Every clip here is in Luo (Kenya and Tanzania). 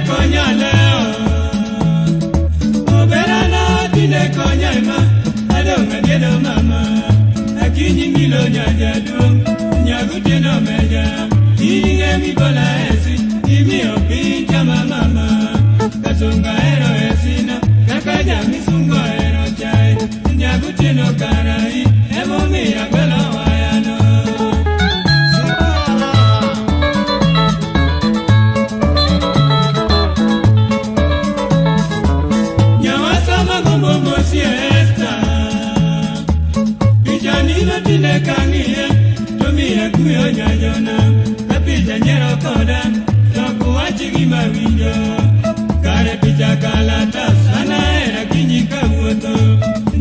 konya leo Oberana tinde konya ema Adonga diedo mama Akinyi milo nyajaduong' Nyagutieno meja Iringe mibola esi Imiyo piny chama mama Kasunga ero esina Kaka jamisungo ero chae Nyagutieno karai Emomiyo agwelo wayano. Nyawasa magombo mosi esta Picha nino tinde kang'iye To miya kuyo nyajona Ka picha nyiero koda To ok wach gima winjo Kare picha kalatas An ahero akinyi kawuotho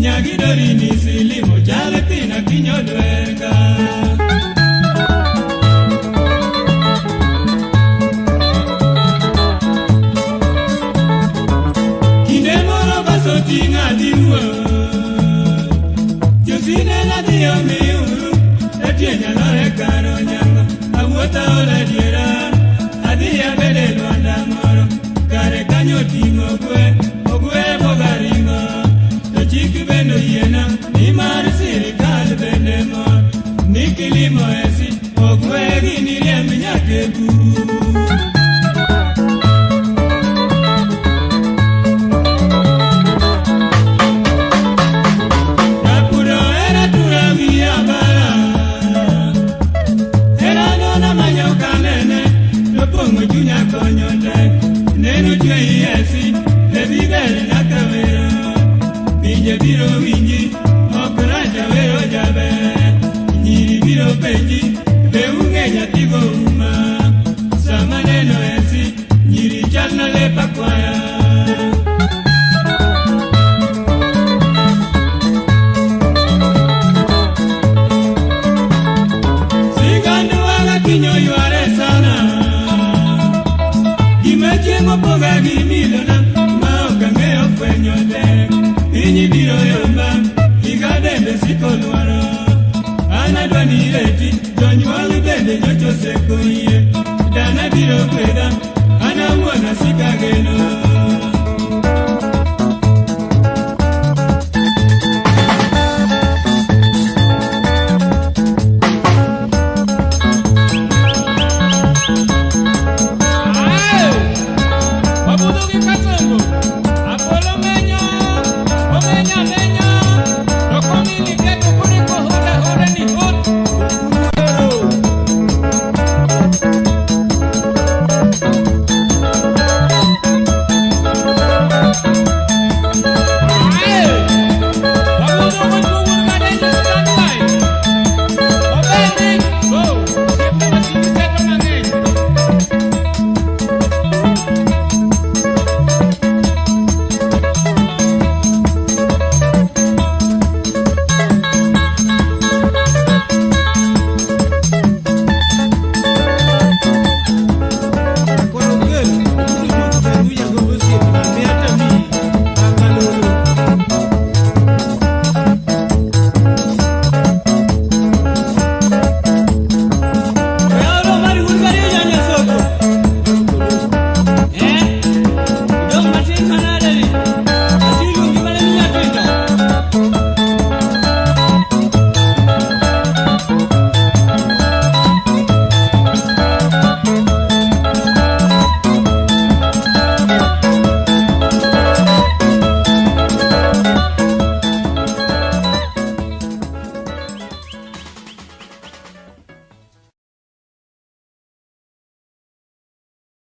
Nyagi dori ni silimo Chal pina kinyo dwerga. Kinde moro bas oting'a dhi wuoth Josine nadhi omiuru E tie nyalore kar onyango Awuotha ola diera Adhi abede lwanda moro Kare kanyo oting'o ogwe Ogwe boga ring'o To chik bende oyiena Nimar sirikal bende mor Ni kilimo esi Ogwe gini riemb nyaka e bur. Rapuro era tura wiya bara Hera nona manyo kanene To pong'o chunya konyo tek Neno chweyi esi Lebi ber nyaka wero Pinje biro winji Ok rach awero jaber Nyiri biro penji Be ung'e nyathigo uma Sama neno esi Nyiri chalna lep akwaya. Sigand wang' akinyo yware sana Gima chieng' opoga gi milona Ma ok ang'eyo fwenyo tek Piny biro yomba Higa bende siko lwaro An adwa ni reti Jonyuol bende nyocha oseko yie Dana biro kweda